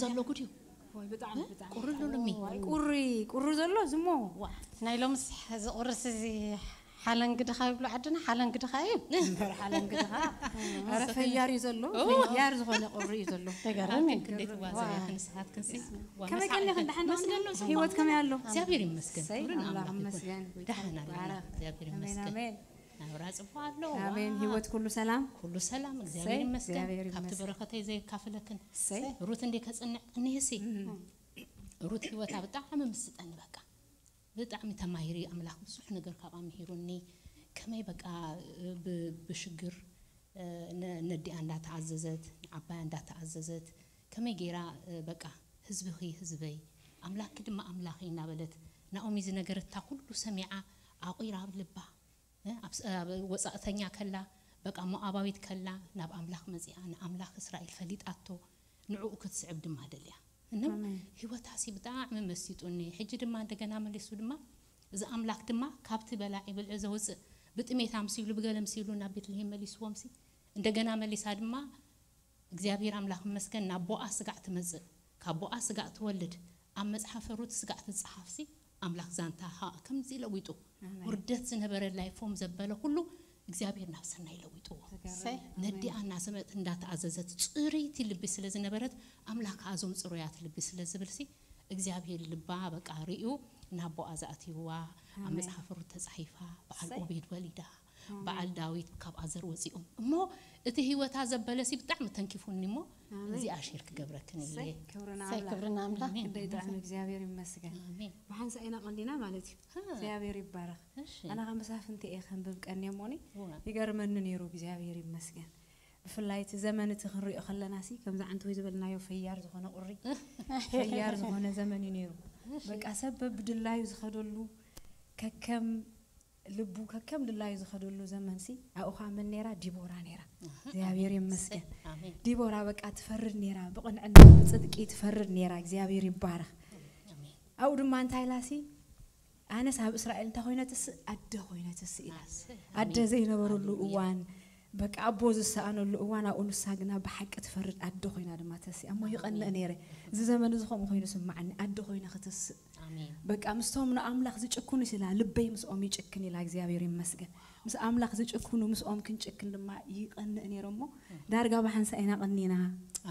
ዘሎ ጉድ እዩ። ወይ ብጣዕሚ ብጣዕሚ ቁሪ ኣሎ ሎሚ። ዋይ ቁሪ ቁሪ ዘሎ ዝሞ ዋ ናይ ሎምስ እዚ ቁርስ እዚ ሓለንግድኻ ይብሉ ዓድና ሓለንግድኻ እዩ። እምበር ሓለንግድኻ ኧረ ፈያር እዩ ዘሎ። ፈያር ዝኾነ ቁሪ እዩ ዘሎ። ተገርም እዩ። ክንደይ ትዋዘ ንስኻትክንሲ ከመይ ቀኒኽን ደሓን ዶ? ህይወት ከመይ ኣሎ? እግዚኣብሔር ይመስገን። ሰይ ክብርን ኣምላኽ ኣምላኽ ይኹን። ይመስገን። ደሓን ኣለና። ይባረኽ። እግዚኣብሔር ኣሜን ይመስገን። ኣሜን። ናብራ ጽቡቕ ኣሎ። ኣሜን። ህይወት ኩሉ ሰላም። ኩሉ ሰላም እግዚኣብሔር ሰይ ይመስገን። እግዚኣብሔር ካብቲ ይመስገን። በረከተይ ዘየካፍለክን ሰይ ሩት እንደ ከጽንዕ እኒህሲ ሩት ህይወታ ብጣዕሚ ምስጠኒ በቃ ብጣዕሚ ተማሂሪ ኣምላኽ ብዙሕ ነገር ካብኣ ምሂሩኒ። ከመይ በቃ ብ- ብሽግር እ፣ ነ- ነዲኣ እንዳተኣዘዘት ንዓባያ እንዳተኣዘዘት ከመይ ገይራ እ፣ በቃ ህዝብኺ ህዝበይ ኣምላክኪ ድማ ኣምላኸይ እናበለት ናኦሚ ዝነገረታ ኩሉ ሰሚዓ ኣቑራ ኣብ ልባ እ፣ ኣብ ስ- ኣብ ወፃእተኛ ከላ በቃ ሞኣባዊት ከላ ናብ ኣምላኽ መፂኣ ንኣምላኽ እስራኤል ፈሊጣቶ ንዕኡ ክትስዕብ ድማ ደልያ እነም ኣሜን። ህይወታሲ ብጣዕሚ መሲጡኒ ሕጂ ድማ እንደገና መሊሱ ድማ እዚ ኣምላክ ድማ ካብቲ በላዒ ብልዒ ዘውፅእ ብጥሜት ኣምሲሉ ብገለ ምሲሉ ናብ ቤትልሄም መሊስዎም ሲ እንደገና መሊሳ ድማ እግዚኣብሔር ኣምላክ መስገን ናብ ቦኣ ስጋዕ ትመፅእ ካብ ቦኣ ስጋዕ ትወልድ ኣብ መፅሓፈ ሩት ስጋዕ ትፀሓፍ ሲ ኣምላክ ዛንታ ከዓ ከምዚ ለዊጡ ውርደት ዝነበረ ላይፎም ዘበለ ኩሉ እግዚኣብሔር ናብ ሰናይ ለዊጥዎ ሰይ ነዲኣ እናሰመት እንዳተኣዘዘት ፅርይቲ ልቢ ስለ ዝነበረት ኣምላክ ከኣዞም ፅሩያት ልቢ ስለ ዝብል ሲ እግዚኣብሔር ልባ በቃ ርእዩ ናብ ቦኣዝ ኣእትይዋ ኣብ መፅሓፍ ሩት ተፃሒፋ በዓል ኦቤድ ወሊዳ በዓል ዳዊት ካብ ኣዘር ወፂኦም እሞ እቲ ህይወታ ዘበለ ሲ ብጣዕሚ ተንኪፉኒ እሞ እዚኣ ሼር ክገብረክን እየ ሰይ ክብርና ሰይ ኣምላኽ። ክብርና ኣምላኽ ክንደይ ጥዕሚ እግዚኣብሔር ይመስገን። ኣሜን ብሓንሳእ ኢና ቀሊና ማለት እዩ። እግዚኣብሔር ይባረኽ። እሺ ኣነ ካብ መሳፍንቲ እየ ከንብብ ቀንየ እሞኒ እወ። ይገርመኒ ነይሩ እግዚኣብሔር ይመስገን። ብፍላይ እቲ ዘመን እቲ ክንሪኦ ከለና ሲ ከምዚ ዓንተወይ ዝበልናዮ ፈያር ዝኾነ ቁሪ ፈያር ዝኾነ ዘመን እዩ ነይሩ። በቃ ሰብ በብድላዩ ዝኸደሉ ከከም ልቡ ከከም ድላዩ ዝኸደሉ ዘመን ሲ ኣብኡ ከዓ መን ነይራ ዲቦራ ነይራ። እግዚኣብሔር ይመስገን። ኣሜን ዲቦራ በቃ ትፈርድ ነይራ ብቕንዕና ብፅድቂ ትፈርድ ነይራ እግዚኣብሔር ይባረኽ። ኣሜን ኣብኡ ድማ እንታይ ኢላ ሲ ኣነስ ኣብ እስራኤል እንታይ ኮይነ ትስእ ኣደ ኮይነ ትስእ ኢላ ኣሰይ ኣደ ዘይነበረሉ እዋን በቃ ኣቦ ዝሰኣነሉ እዋን ኣብኡ ንሳ ግና ብሓቂ ትፈርድ ኣደ ኮይና ድማ ተስእ እሞ ይቐንእ ነይረ። እዚ ዘመን እዚ ከምኡ ኮይኑ ስማዓኒ ኣደ ኮይነ ክትስእ ኣሜን በቃ ምስቶም ንኣምላኽ ዝጭክኑ ስላ ልበይ ምስኦም ይጭክን ኢላ እግዚኣብሔር ይመስገን። ምስ ኣምላኽ ዝጭክኑ ምስኦም ክንጭክን ድማ ይቐንእ ነይረ እሞ ዳርጋ ብሓንሳ ኢና ቀኒና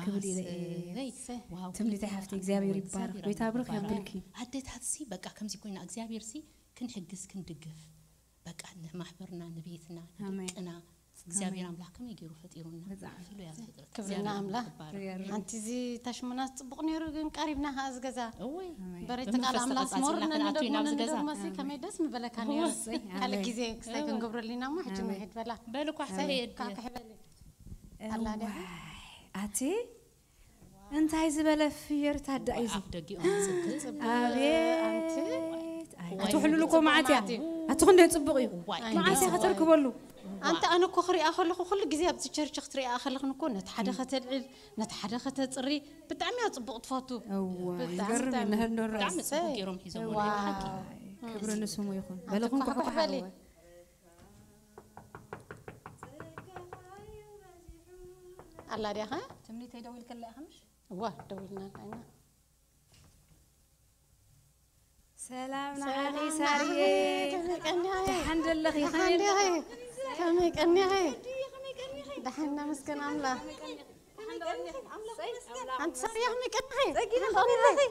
ክብል ኢለ እየ። ኣሰይ ዋው ትምኒተይ ሓፍቲ እግዚኣብሔር ይባርክ ጎይታ ብርክ የብልኪ። ኣደታት ሲ በቃ ከምዚ ኮይና እግዚኣብሔር ሲ ክንሕግዝ ክንድግፍ በቃ ንማሕበርና ንቤትና ኣሜን። ንደቅና እግዚኣብሔር ኣምላኽ ከመይ ገይሩ ፈጢሩና ብጣዕሚ። ፍሉያት ፍጥረት ክብርና ኣምላኽ ሓንቲ እዚ ታሽሙና ጽቡቕ ነይሩ ግን ቀሪብና ከኣ ዝገዛ እወይ በረይቲ ብመንፈስ ቃል ኣምላኽ ተቐጺልና ስሞር ክንኣቱ ኢና ኣብዚ ገዛ። ነንደግሞ ሲ ከመይ ደስ ምበለካ ነይሩ ካልእ ግዜ ክሳይ ክንገብረሉ ኢና እሞ ሕጂ ንሄድ በላ በል እኳ ሕሳይ ካክሕ በሊ ኣላ ድያ? ኣቲ እንታይ ዝበለ ፍየር ታዳ እዩ እዚ? ኣፍ ደጊኦም ጽግጽ ኣቤት ኣይ፣ ክትሕልሉ እኮ መዓት እያ። ኣቲ ክንደይ ጽቡቕ እዩ። ዋይ መዓስ እያ ከተርክበሉ? ኣንተ ኣነ እኮ ክሪኣ ከለኹ ኩሉ ግዜ ኣብዚ ቸርች ክትሪኣ ከለኽን እኮ ነቲ ሓደ ከተልዕል ነቲ ሓደ ከተፅሪ ብጣዕሚ እያ ፅቡቕ ትፈቱ እዋ ብጣዕሚ ይገርም ብጣዕሚ እዩ። ንህል ንረስ ብጣዕሚ ጽቡቅ ገይሮም ሒዞም ዋው። ሓቂ ክብሪ ንስሙ ይኹን። በለኹም ኣንተ ኩሕኩሕ በሊ። ሓወ ኣላ ዲያኸ ትምኒተይ ደው ኢልክላ ኢኻ ምሽ? እዋ ደዊልና ኣለና ሰላም ሰላም ንዓኺ ሳርየ። ከመይ ቀኒኺ? ደሓን ዘለኺ? ደሓን ዲኺ? ከመይ ቀኒኺ? ደሓን እናመስገን ኣምላኽ። ኣንቲ ሳርያ ከመይ ቀኒኺ?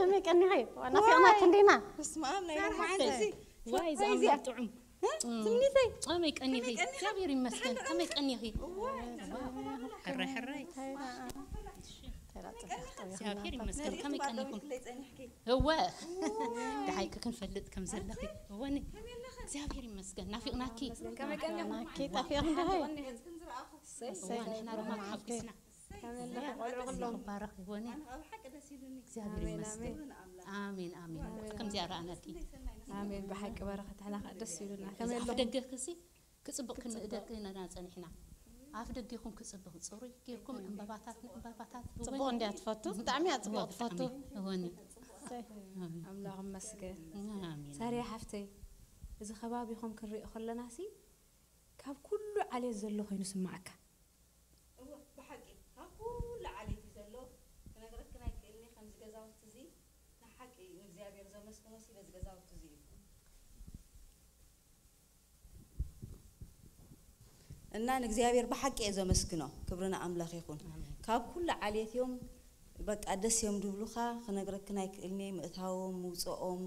ከመይ ቀኒኺ? ናፊቕና ክንዲና። በስመ ኣብ ናይ ሎማዓንቲ እዚ ዋይ እዚኣ ዝኣምላኽ ጥዑም ትምኒተይ ከመይ ቀኒኺ? እግዚኣብሔር ይመስገን። ከመይ ቀኒኺ? ሕራይ ሕራይ። እግዚኣብሔር ይመስገን። ከመይ ቀኒኹም? እወ ደሓይክ ክንፈልጥ ከም ዘለኺ እወኒ እግዚኣብሔር ይመስገን። ናፊቕናኪ ናኪ ጠፊኦም ደኸይ እወ ንሕና ድማ ተሓጒስና። ከመይ ኣለኹ ቆልዑ ኩሎም? ባረኽ ይወኒ እግዚኣብሔር ይመስገን። ኣሜን ኣሜን። ከምዚኣ ረኣናኪ ኣሜን። ብሓቂ በረኸት ሕና ከዓ ደስ ይብልና። ከመይ እዚ ኣፍ ኣለኹም? ደገ ክሲ ክፅብቕ ክንእደክ ኢና ጸኒሕና። ኣፍ ደጌኹም ክፅብቕ ፅሩይ ጌርኩም ዕምባባታት ንዕምባባታት ጽቡቕ እንድያ ትፈቱ ብጣዕሚ እያ ጽቡቕ ትፈቱ እወኒ ኣምላኽ ይመስገን። ኣሜን። ሳርያ ሓፍተይ እዚ ከባቢኹም ክንሪኦ ከለና ሲ ካብ ኩሉ ዓሌት ዘሎ ኮይኑ ስማዓካ። እወ ብሓቂ ካብ ኩሉ ዓሌት እዩ ዘሎ። ክነግረክን ኣይክእልን እየ ከምዚ ንእግዚኣብሔር ዘመስግኖ ሲ በዚ ገዛውቲ እዚ እዩ። እና ንእግዚኣብሔር ብሓቂ እየ ዘመስግኖ። ክብሪ ንኣምላኽ ይኹን። ካብ ኩሉ ዓሌት እዮም፣ በቃ ደስ እዮም ድብሉኻ፣ ክነግረክን ኣይክእልኒ። ምእታዎም ምውፅኦም፣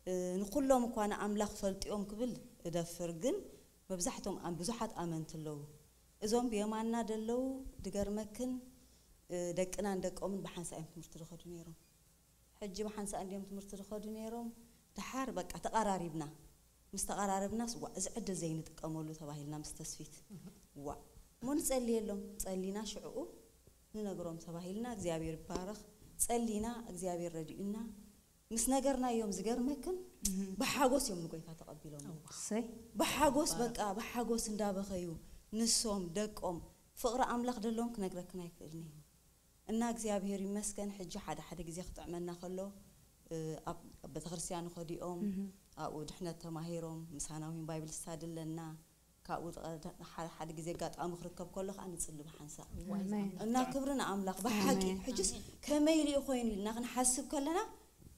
እ፣ ንኩሎም እኳ ንኣምላኽ ፈልጥዮም ክብል እደፍር፣ ግን መብዛሕቶም ኣም-፣ ብዙሓት ኣመንቲ ኣለዉ። እዞም ብየማንና ደለዉ ድገርመክን፣ እ፣ ደቅናን ደቆምን ብሓንሳእ እዮም ትምህርቲ ዝኸዱ ነይሮም። ሕጂ ብሓንሳእ እንድዮም ትምህርቲ ዝኸዱ ነይሮም። ደሓር በቃ ተቐራሪብና። ምስ ተቐራረብናስ፣ "ዋእ፣ እዚ ዕድል ዘይንጥቀመሉ?" ተባሂልና ምስ ተስፊት። "ዋእ፣ እሞ ንጸልየሎም፣ ጸሊና ሽዕኡ ንነግሮም" ተባሂልና። እግዚኣብሔር ይባረኽ። ጸሊና፣ እግዚኣብሔር ረዲኡና። ምስ ነገርናዮም፣ ዝገርመክን፣ ብሓጎስ እዮም ንጎይታ ተቐቢሎም። እሰይ። ብሓጎስ፣ በቃ ብሓጎስ እንዳበኸዩ፣ ንሶም፣ ደቆም፣ ፍቕሪ ኣምላኽ ደለዎም ክነግረክን ኣይክእልን እዩ። እና እግዚኣብሔር ይመስገን፣ ሕጂ ሓደ ሓደ ግዜ ክጥዕመና ከሎ፣ እ፣ ኣብ፣ ኣብ ቤተክርስትያን ኸዲኦም፣ ኣብኡ ድሕነት ተማሂሮም፣ ምሳና እውን ባይብል ስታዲ ኣለና። ካብኡ ጥ-፣ ሓደ፣ ሓደ ግዜ ኣጋጣሚ ክርከብ ከሎ ከዓ ንጽሊ ብሓንሳእ። ኣሜን። እና ክብሪ ንኣምላኽ። ብሓቂ ሕጅስ ከመይ ኢሉ ኮይኑ ኢልና ክንሓስብ ከለና፣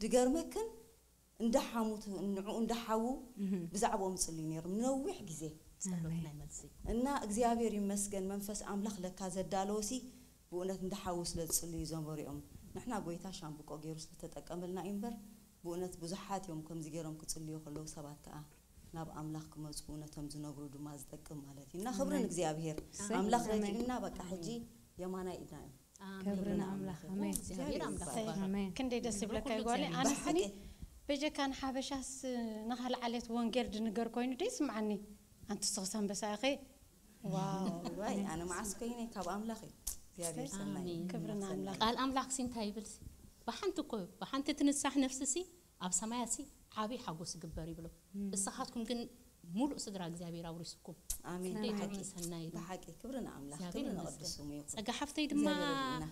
ድገርመክን፣ እንዳሓሙት፣ ንዕኡ እንዳሓዉ ብዛዕባኦም ጽልዩ ነይሮም ነዊሕ ግዜ። ጸሎት ናይ መልሲ። እና እግዚኣብሔር ይመስገን፣ መንፈስ ኣምላኽ ለካ ዘዳለወሲ ብእውነት እንዳሓዉ ስለ ዝጽልዩ ዘንበሩ እዮም። ንሕና ጎይታ ሻምብቆ ገይሩ ስለተጠቀመልና እዩ እምበር፣ ብእውነት ብዙሓት እዮም ከምዚ ገይሮም ክጽልዩ ከለዉ ሰባት ከኣ ናብ ኣምላኽ ክመጹ ነቶም ዝነግሩ ድማ ዝጠቅም ማለት እዩ። እና ክብሪ ንእግዚኣብሔር። ኣምላኽ ረዲኡና በቃ ሕጂ የማናይ ኢድና እዮም። ክብሪ ንኣምላኽ። ኣሜን። እግዚኣብሔር ኣምላኽ ይባረክ። ኣሜን። ክንደይ ደስ ይብለካ ይጓለይ። ኣነስኒ በጀካ ንሓበሻስ ንኻልእ ዓሌት ወንጌል ድንገር ኮይኑ ዶ ይስምዓኒ? ኣንቲ ስኽስ ኣንበሳ ኢኺ። ዋው። ዋይ ኣነ መዓስ ኮይነ ካብ ኣምላኽ እዩ። እግዚኣብሔር ሰናይ እዩ። ኣሜን። ክብሪ ንኣምላኽ። ቃል ኣምላኽ ሲ እንታይ ይብል ሲ? ብሓንቲ እኮ እዩ። ብሓንቲ ትንሳሕ ነፍሲ ሲ ኣብ ሰማያት ሲ ዓብይ ሓጎስ ይግበር ይብሎ። ንስኻትኩም ግን ሙሉእ ስድራ እግዚኣብሔር ኣውሪስኩም። ኣሜን። ክንደይ ብሓቂ ጥዑም ሰናይ እዩ። ብሓቂ ክብሪ ንኣምላኽ፣ እግዚኣብሔር ክብሪ ይመስገን። ንቕዱስ ስሙ ይኹን። ጸጋ ሓፍተይ ድማ እግዚኣብሔር ይርዳእና።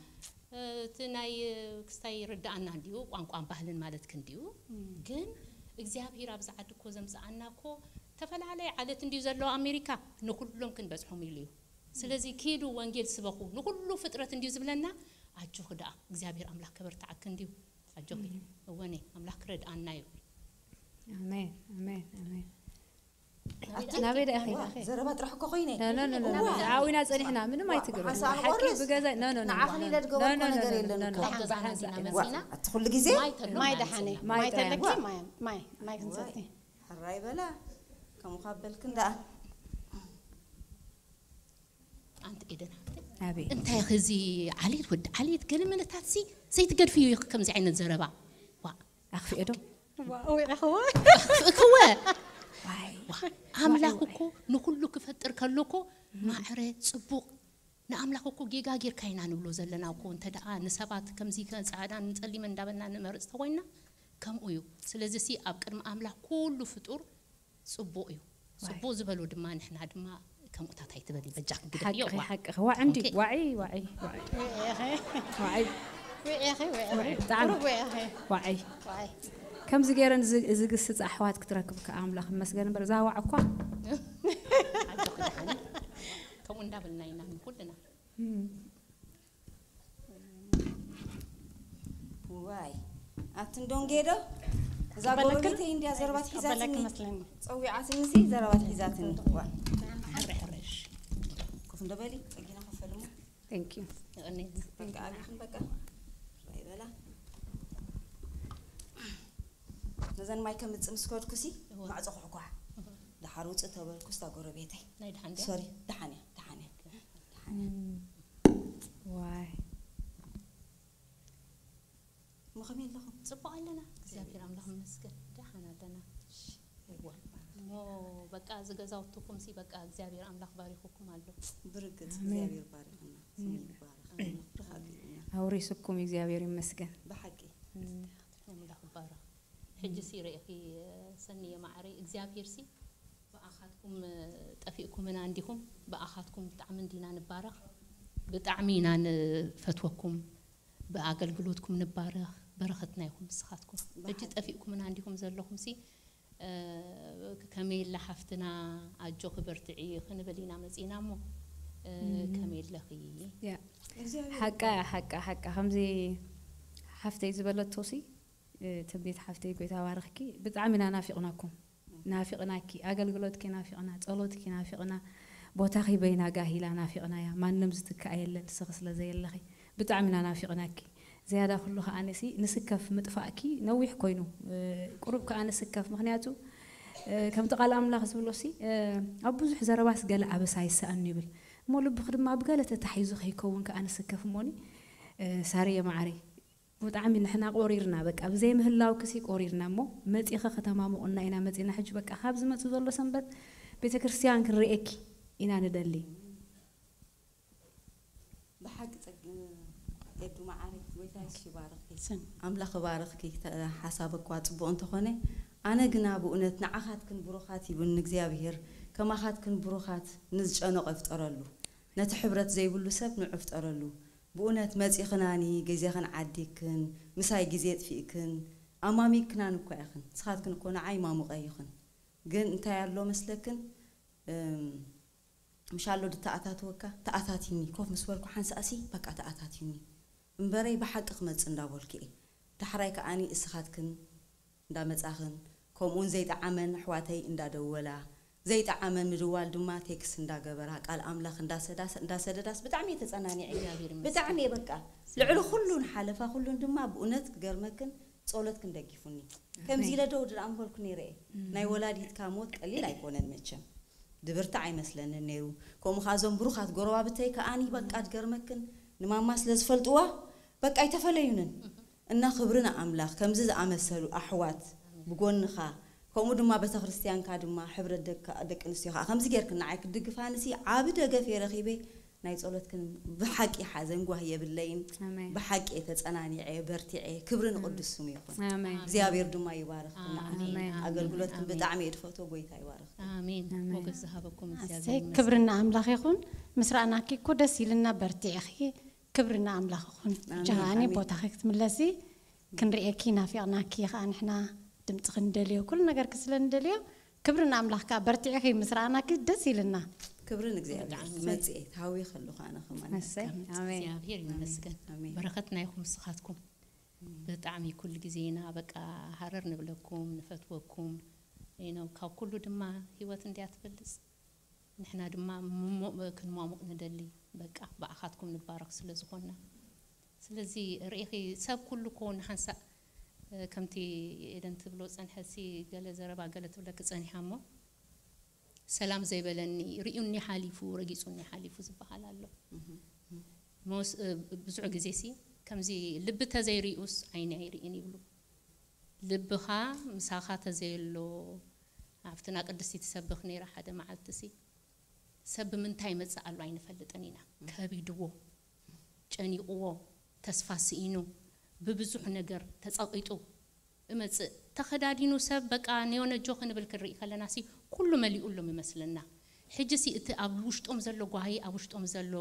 እቲ ናይ ክስታይ ይርዳኣና እንዲዩ ቋንቋን ባህልን ማለት ክንዲዩ ግን እግዚኣብሔር ኣብዚ ዓዲ እኮ ዘምፀኣና እኮ ተፈላለየ ዓለት እንዲዩ ዘለዎ ኣሜሪካ ንኩሎም ክንበፅሖም ኢሉ እዩ። ስለዚ ኪዱ ወንጌል ስበኹ ንኩሉ ፍጥረት እንዲዩ ዝብለና። ኣጆኺ ደኣ እግዚኣብሔር ኣምላኽ ከበርትዓኪ እንዲዩ ኣጆኺ። እወኒ ኣምላኽ ክረድኣና እዩ። ኣሜን ኣሜን ኣሜን። ናበይ ደኣ ኢኺ? ዋ፣ ዘረባ ጥራሕ እኮ ኮይነ። ኖ ኖ ኖ ኖ። ዓዊና ጸኒሕና ምንም ኣይትገብሪ። ሓንሳእ ብሓቂ ቆርስ ብገዛ ኖ ኖ ኖ። ንዓኺ ኢለ ዝገበርኩ ነገር የለን እኮ። ኣብ ገዛና እንዲና ዋ፣ መፂና ኣቲ ኩሉ ግዜ ማይ ተሎ ማይ ማይ ደሓነ ኣምፅእና። ማይ ማይ ተለኪ ዋ። ማይ ማይ ማይ ክንሰቲ። ሕራይ በላ ከም ካብ በልክን ደኣ። ኣንቲ ኤደን ሓፍተይ ኣቤት። እንታይ ኸዚ ዓሌት ወዲ ዓሌት ገለ መለታት ሲ ዘይትገድፍዮ ኢኺ ከምዚ ዓይነት ዘረባ። ዋ ኣኽፊኤ ዶ? ዋው ይዕኸዋ። እክወ ዋይ። ኣምላኽ እኮ ንኩሉ ክፈጥር ከሎ እኮ ማዕረ ጽቡቕ ንኣምላኽ እኮ ጌጋ ጌርካ ኢና ንብሎ ዘለና እኮ እንተ ደኣ ንሰባት ከምዚ ከ ጻዕዳን ጸሊምን እንዳበልና ንመርጽ ተኮይና ከምኡ እዩ። ስለዚ ሲ ኣብ ቅድሚ ኣምላኽ ኩሉ ፍጡር ጽቡቕ እዩ። ጽቡቕ ዝበሎ ድማ ንሕና ድማ ከምኡታት ኣይትበሊ በጃ ክግደፍ ሓቂ እዮ። ሓቂ ዋዕ እንዲ ኦኬ። ዋዒ ዋዒ ዋዒ ዊዒኺ ዋዒ ዊዒኺ ዊዒኺ ዋዒ ብጣዕሚ ቁሩብ ዊዒኺ። ዋዒ ዋይ ከምዚ ገይረን ዝ- ዝግስጽ ኣሕዋት ክትረክብ ከኣ ኣምላኽ ይመስገን እምበር እዛ ዋዕ እኳ ኣጆኺ ደሓን። ከምኡ እንዳበልና ኢና ንኩልና። ዋይ ኣቲ እንዶንጌ ዶ እዛ በለክን? ጎረቤተይ እንድያ ዘረባት በለክ ሒዛትኒ መስለኒ። ጸዊዓትኒ ሲ ዘረባት ሒዛትኒ። ዋ ሕረ ሕረሽ ኮፍ እንዶ በሊ ጸጊና ከፈልሞ Thank you። ይቕኔልና። በቃ ኣቢኹም በቃ ራይ በላ ነዘን ማይ ከምጽእ ምስ ከድኩ ሲ እወ። ማዕጾ ኩሕኳሕ ደሓር ውጽእ ተበልኩ ስታ ጎረቤተይ ናይ ደሓን ድያ? ሶሪ ደሓን እያ ደሓን እያ ዋይ እሞ ከመይ ኣለኹም? ጽቡቕ ኣለና እግዚኣብሔር ኣምላኽ ይመስገን ደሓን ኣለና። እዋ እሞ በቃ እዚ ገዛውትኩም ሲ በቃ እግዚኣብሔር ኣምላኽ ባሪኹኩም ኣሎ። ብርግጽ እግዚኣብሔር ባሪኽና ስሙ ይባረኽ። ኣምላኽ ብሓቂ እዩ። ኣውሪስኩም እግዚኣብሔር ይመስገን። ብሓቂ ኣምላኽ ይባረኽ። ሕጂ ሲ ርኢኺ ሰኒ የማዕረይ እግዚኣብሔር ሲ ብኣኻትኩም ጠፊእኩምና እንዲኹም ብኣኻትኩም ብጣዕሚ እንዲና ንባረኽ። ብጣዕሚ ኢና ንፈትወኩም። ብኣገልግሎትኩም ንባረኽ። በረኸትና ኢኹም ንስኻትኩም። ሕጂ ጠፊእኩምና እንዲኹም ዘለኹም ሲ እ፣ ከመይ ኣላ ሓፍትና ኣጆኺ በርትዒ ክንብል ኢና መጺና እሞ እ፣ ከመይ ኣለኺ? ያ ሓቃ ሓቃ ሓቃ ከምዚ ሓፍተይ ዝበለቶ ሲ ትምኒት ሓፍተይ፣ ጎይታ ባርኽኪ። ብጣዕሚ ኢና ናፊቕናኩም፣ ናፊቕናኪ። ኣገልግሎትኪ ናፊቕና፣ ጸሎትኪ ናፊቕና። ቦታኺ በይና ጋሂላ ናፊቕናያ። ማንም ዝትክኣ የለን፣ ንስኺ ስለ ዘየለኺ። ብጣዕሚ ኢና ናፊቕናኪ። ዝያዳ ኩሉ ከኣ ንሲ ንስከፍ ምጥፋእኪ ነዊሕ ኮይኑ፣ እ፣ ቁሩብ ከኣ ንስከፍ። ምኽንያቱ፣ እ፣ ከምቲ ቃል ኣምላኽ ዝብሎ ሲ፣ እ፣ ኣብ ብዙሕ ዘረባስ ገለ ኣበሳ ይሰኣን ይብል። እሞ ልብኺ ድማ ብገለ ተታሒዙ ከይከውን ከኣ ንስከፍ። እሞኒ፣ እ፣ ሳርየ መዓረይ፣ ብጣዕሚ ንሕና ቆሪርና፣ በቃ ብዘይ ምህላውኪ ሲ ቆሪርና። እሞ መጺኺ ከተማሙቕና ኢና መጺና። ሕጂ በቃ ካብ ዝመጽእ ዘሎ ሰንበት ቤተ ክርስቲያን ክንርእየኪ ኢና ንደሊ። ብሓቂ ጸግ-፣ ኤዱ መዓረይ፣ ጎይታ የሱስ ይባርኽኪ። ስም። ኣምላኽ ይባርኽኪ። ተ-፣ ሓሳብ እኳ ጽቡቕ እንተኾነ፣ ኣነ ግና ብእውነት ንዓኻትክን ብሩኻት ይብልኒ እግዚኣብሔር፣ ከማኻትክን ብሩኻት ንዝጨነቖ ይፍጠረሉ፣ ነቲ ሕብረት ዘይብሉ ሰብ ንዑ ፍጠረሉ። ብእውነት መጺኽናኒ፣ ግዜኽን ዓዲክን፣ ምሳይ ግዜ ጥፊእክን፣ ኣማሚክናን እኳ ኢኽን። ንስኻትክን እኮ ንዓይ ማሙቐይ ኢኽን። ግን እንታይ ኣሎ መስለክን? እም፣ ምሽ ኣሎ ድተኣታትወካ፣ ተኣታቲኒ። ኮፍ ምስ በልኩ ሓንሳእሲ፣ በቃ ተኣታቲኒ። እምበረይ ብሓቂ ክመጽእ እንዳበልኩ እየ። ዳሕራይ ከኣኒ እስኻትክን እንዳመጻኽን፣ ከምኡውን ዘይጠዓመን ኣሕዋተይ እንዳደወላ፣ ዘይጠዓመን ምድዋል ድማ ቴክስ እንዳገበራ፣ ቃል ኣምላኽ እንዳሰዳስ-፣ እንዳሰደዳስ ብጣዕሚ እየ ተጸናኒዐ። እግዚኣብሔር ይመስገን። ብጣዕሚ እየ በቃ። ልዕሊ ኩሉን ሓለፋ ኩሉን ድማ ብእውነት ክገርመክን ጸሎትክን ደጊፉኒ። ከምዚ ኣሜን። ኢለ ደው ድኣ ምበልኩ ነይረ እየ። እም። ናይ ወላዲትካ ሞት ቀሊል ኣይኮነን መቸም። ድብርታ ኣይመስለንን ነይሩ። ከምኡ ኸኣ እዞም ብሩኻት ጎረባብተይ ከኣኒ በቃ ትገርመክን ንማማ ስለ ዝፈልጥዋ በቃ ኣይተፈለዩንን። እና ክብሪ ንኣምላኽ፣ ከምዚ ዝኣመሰሉ ኣሕዋት ብጎንኻ፣ ከምኡ ድማ ቤተክርስትያንካ ድማ ሕብረት ደቂ፣ ደቂ ኣንስትዮ ኸኣ ከምዚ ጌርክን ንዓይ ክትድግፋንሲ ዓቢ ደገፍ እየ ረኺበ። ናይ ጸሎትክን ብሓቂ ሓዘን ጓህ የብለይን። ኣሜን። ብሓቂ እየ ተጸናኒዐ፣ በርቲዐ። ክብሪ ንቅዱስ ስሙ ይኹን። ኣሜን። እግዚኣብሔር ድማ ይባርኽክን ንዓኺ። ኣሜን። ኣገልግሎትክን ኣሜን። ብጣዕሚ እየ ትፈትዎ። ጎይታ ይባርኽክን። ኣሜን። ኣሜን። ሞገስ ዝሃበኩም ኣሰይ፣ እግዚኣብሔር ይመስገን። ክብሪ ንኣምላኽ ይኹን። ምስ ረኣናኪ እኮ ደስ ኢልና፣ በርቲዕኺ። ክብሪ ንኣምላኽ ይኹን። ኣሜን፣ ጃሃኒ ኣሜን። ቦታኺ ክትምለሲ ክንርእየኪ ናፊቕናኪ ኸኣ ንሕና ድምፅኺ ንደልዮ፣ ኩሉ ነገርኪ ስለ ንደልዮ፣ ክብሪ ንኣምላኽ ከኣ በርቲዕኺ ምስ ረኣናኪ ደስ ኢልና። ክብሪ ንእግዚኣብሔር። ብጣዕሚ። መፅኤ፣ ተሃዊኸ ኣለኹ ኣነ ኸማን። ኣሰይ፣ ኣሜን። እግዚኣብሔር ይመስገን። ኣሜን። በረኸት ናይኹም ንስኻትኩም። ብጣዕሚ ኩሉ ግዜ ኢና በቃ ሃረር ንብለኩም፣ ንፈትወኩም። You know፣ ካብ ኩሉ ድማ ህይወት እንድያ ትበልጽ። ንሕና ድማ ምሞቕ ክንሟሙቕ ንደሊ። በቃ ብኣኻትኩም ንባረኽ ስለ ዝኾንና። ስለዚ ርኢኺ ሰብ ኩሉ እኮ ንሓንሳእ፣ እ፣ ከምቲ ኤደን ትብሎ ጸንሐሲ ገለ ዘረባ ገለ ትብለኪ ጸኒሓ እሞ፣ ሰላም ዘይበለኒ፣ ሪኡኒ ሓሊፉ፣ ረጊጹኒ ሓሊፉ ዝበሃል ኣሎ። እህ፣ እህ። መወስ-፣ እ፣ ብዙሕ ግዜሲ ከምዚ ልቢ ተዘይሪኡስ ዓይኒ ኣይርእን ይብሉ። ልብኻ ምሳኻ ተዘየሎ፣ ኣብትና ቅድስቲ ትሰብኽ ነይራ ሓደ መዓልትሲ፣ ሰብ ብምንታይ ይመጽእ ኣሎ ኣይንፈልጥን ኢና። ከቢድዎ፣ ጨኒቕዎ፣ ተስፋ ስኢኑ፣ ብብዙሕ ነገር ተጸቒጡ እመጽእ። ተኸዳዲኑ ሰብ በቃ ነዮነጆ ክንብል ክንርኢ ከለናሲ ኩሉ መሊኡ ኣሎም ይመስለና። ሕጂሲ እቲ ኣብ ውሽጦም ዘሎ ጓሂ፣ ኣብ ውሽጦም ዘሎ፣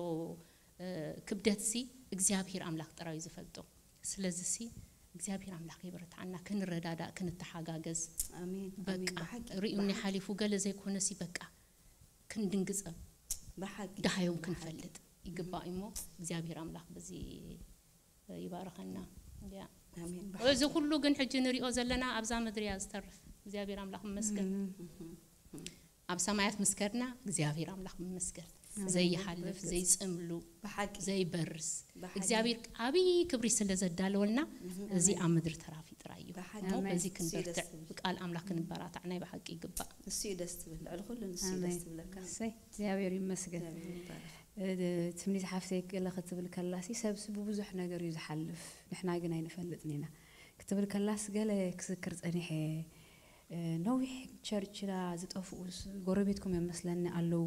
እ፣ ክብደትሲ እግዚኣብሔር ኣምላኽ ጥራዩ ዝፈልጦ። ስለዚሲ እግዚኣብሔር ኣምላኽ የበርትዓና፣ ክንረዳዳእ፣ ክንተሓጋገዝ። ኣሜን፣ ኣሜን። በቃ ብሓቂ፣ ሪኡኒ ብሓቂ። ሓሊፉ ገለ ዘይኮነሲ በቃ ክንድንግጸ ብሓቂ፣ ደሃዮም ብሓቂ። ክንፈልጥ ይግባእ እሞ እግዚኣብሔር ኣምላኽ በዚ ይባርኸና። ያ። ኣሜን። እዚ ብሓቂ። ኩሉ ግን ሕጂ ንሪኦ ዘለና ኣብዛ ምድሪ እያ ዝተርፍ። እግዚኣብሔር ኣምላኽ ይመስገን። እም። እህ፣ እህ። ኣብ ሰማያት ምስ ከድና እግዚኣብሔር ኣምላኽ ይመስገን። ኣሜን። ዘይሓልፍ፣ ብርግጽ። ዘይጽምሉ፣ ብሓቂ። ዘይበርስ። ብሓቂ። እግዚኣብሔር ዓብዪ ክብሪ ስለ ዘዳለወልና እህ፣ እዚ ኣሜን። ኣብ ምድሪ ተራፊ ጥራይ እዩ። ብሓቂ። እሞ ኣሜን። በዚ እሱ እዩ ደስ ክንበርትዕ፣ ዝብል። ብቃል ኣምላኽ ክንበራታዕ ናይ ብሓቂ ይግባእ። እሱ እዩ ደስ ትብል። ልዕሊ ኩሉ ንሱ እዩ ኣሜን። ደስ ትብለካ። እሰይ፣ እግዚኣብሔር ይመስገን። እግዚኣብሔር ይባረክ። እ፣ ትምኒት ሓፍተይ ገለ ክትብል ከላሲ፣ ሰብሲ ብብዙሕ ነገር እዩ ዝሓልፍ፣ ንሕና ግን ኣይንፈልጥን ኢና ክትብል ከላስ፣ ገለ ክዝክር ጸኒሐ። እ፣ ነዊሕ ቸርችና ዝጠፍኡ ስ-፣ ጎረቤትኩም እዮም መስለኒ ኣለዉ።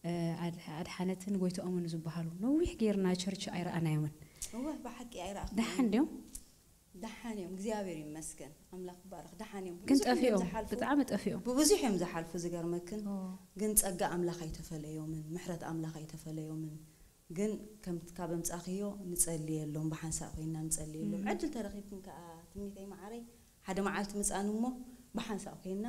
እ፣ ኣድ-፣ ኣድሓነትን ጎይትኦምን ዝበሃሉ ነዊሕ ጌርና ቸርች ኣይረኣናዮምን። እወ፣ ብሓቂ ኣይረኣኹ። ደሓን ድዮም? ደሓን እዮም፣ እግዚኣብሔር ይመስገን። ኣምላኽ ይባረኽ። ደሓን እዮም። ግን ብዙሕ እዮም ጠፊኦም፣ ዝሓልፉ። ብጣዕሚ ጠፊኦም። ብብዙሕ እዮም ዝሓልፉ፣ ዝገርመክን። ኦ። ግን ጸጋ ኣምላኽ ኣይተፈለዮምን፣ ምሕረት ኣምላኽ ኣይተፈለዮምን። ግን ከም ካብ ኣምጻኽዮ ንጸልየሎም፣ ብሓንሳእ ኮይንና ንጸልየሎም። እም። ዕድል ተረኺብክን ከኣ ትምኒተይ መዓረይ፣ ሓደ መዓልቲ ምጻን እሞ ብሓንሳእ ኮይንና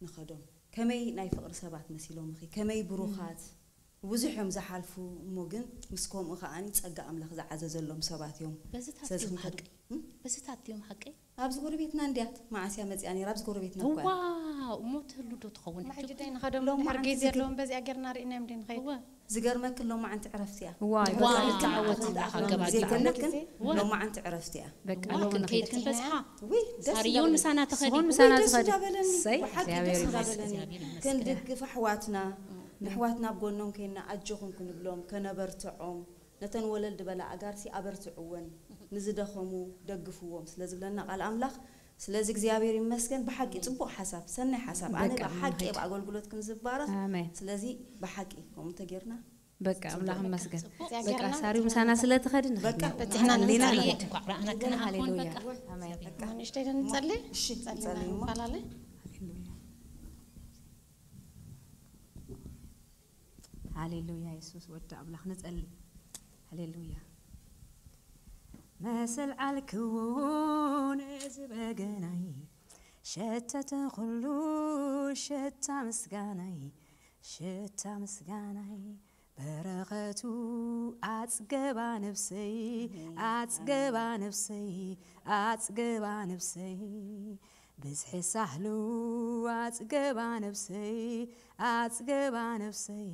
ንኸዶም። ከመይ ናይ ፍቕሪ ሰባት መሲሎምኺ፣ ከመይ ብሩኻት፣ እም። ብዙሕ እዮም ዝሓልፉ፣ እሞ ግን ምስ ከምኡ ከኣኒ ጸጋ ኣምላኽ ዝዓዘዘሎም ሰባት እዮም። በዚታት ስለዚ እዩ ክንከድ-፣ ሓቂ። በስታት ድዮም ሓቀይ? ኣብዚ ጎረቤትና እንድያት መዓስያ መፅያ ነይራ። ኣብዚ ጎረቤትና እኮ እያ። ዋው እሞ ትህሉ ዶ ትኸውን? ሕጂ ዳይ ንኸዶም ድሕር ግዜ ኣለዎም በዚኣ ጌርና ርኢናዮም ደ ንኸይድ። ዝገርመክን ሎማዓንቲ ዕረፍቲ እያ። ዋይ ዋው በጣም ተዓወት ተዓወት ኣገባብ ዘይኮነክን በቃ ሎማዓንቲ ዕረፍቲ እያ። በቃ ዋ ሎሚ ክንከይድ ንኸይድ ክንበዝሓ ውይ ደስ ሳርዮን ምሳና ተኸዲ ስሆን ምሳና ደስ ትኸዲ እንዳበለኒ። ሰይ ብሓቂ እግዚኣብሔር ደስ ይመስገን። እንዳበለኒ። እግዚኣብሔር ይመስገን። ክንድግፍ ኣሕዋትና ንኣሕዋትና ኣብ ጎኖም ኮይንና ኣጆኹም ክንብሎም ከነበርትዖም ነተን ወለል ዝበላ ኣጋርሲ ኣበርትዕወን ንዝደኸሙ ደግፍዎም ስለ ዝብለና ቃል ኣምላኽ። ስለዚ እግዚኣብሔር ይመስገን። ብሓቂ ፅቡቅ ሓሳብ ሰናይ ሓሳብ ኣነ በቃ ብሓቂ ንኸይድ። ብኣገልግሎት ክንዝባረኽ ኣሜን ስለዚ ብሓቂ ከምኡ እንተጌርና በቃ ኣምላኽ ይመስገን። እዚኣ በቃ ጌርና ሳሪ ምሳና ስለ ትኸዲ በቃ ንኸይድ በትሕና ጸሊና ንጸሊ። ንኸይድ። እንኳዕ ረኣናክን ኣኾን ሃሌሉያ በቃ ኣሜን። በቃ ንእሽተይ ዶ ንጸሊ? እሺ ጸሊና ጸልዩ እሞ ንፈላለ። ሃሌሉያ የሱስ ወዲ ኣምላኽ ንጸሊ። ሃሌሉያ መሰልዓልክዎ ነዚ በገናይ ሸተተ ኩሉ ሸታ ምስጋናይ ሸታ ምስጋናይ በረኸቱ ኣጽገባ ነፍሰይ ኣጽገባ ነፍሰይ ኣጽገባ ነፍሰይ ብዝሒ ሳህሉ ኣጽገባ ነፍሰይ ኣጽገባ ነፍሰይ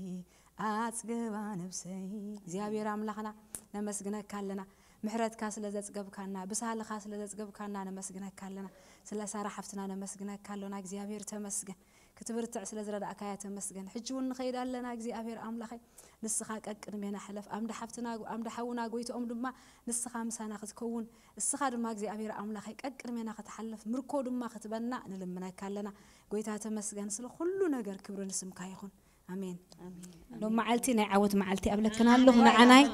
ኣጽገባ ነፍሰይ እግዚኣብሔር ኣምላኽና ነመስግነካ ኣለና ምሕረትካ ስለ ዘጽገብካና ብሳህልኻ ስለ ዘጽገብካና ነመስግነካ ኣለና ስለ ሳራ ሓፍትና ነመስግነካ ኣሎና እግዚኣብሔር ተመስገን ክትብርትዕ ስለ ዝረዳእካያ ተመስገን ሕጂ እውን ንኸይድ ኣለና እግዚኣብሔር ኣምላኸይ ንስኻ ቀቅድሜና ሕለፍ ኣምዳ ሓፍትና ኣምዳ ሓውና ጎይትኦም ድማ ንስኻ ምሳና ክትከውን እስኻ ድማ እግዚኣብሔር ኣምላኸይ ቀቅድሜና ክትሓልፍ ምርኮ ድማ ክትበና ንልምነካ ኣለና ጎይታ ተመስገን ስለ ኩሉ ነገር ክብሪ ንስምካ ይኹን ኣሜን ሎም መዓልቲ ናይ ዓወት መዓልቲ ኣብለክን ኣለኹ ንዓናይ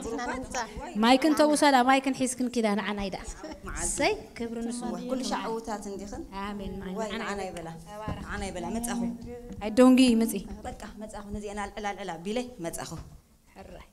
ማይክን ተውሰዳ ማይክን ሒዝክን ኪዳ ንዓናይ ደኣ ሰይ ክብሪ ንስሙ ኩሉ ሻዕ ዕውታት እንዲኽን ኣሜን ወይ ንዓና ይበላ ንዓና ይበላ መጻኹ ኣይዶንጊ ምጺ በቃ መጻኹ ነዚአን ኣልዕላ ኣልዕላ ቢለ መጻኹ ሕራይ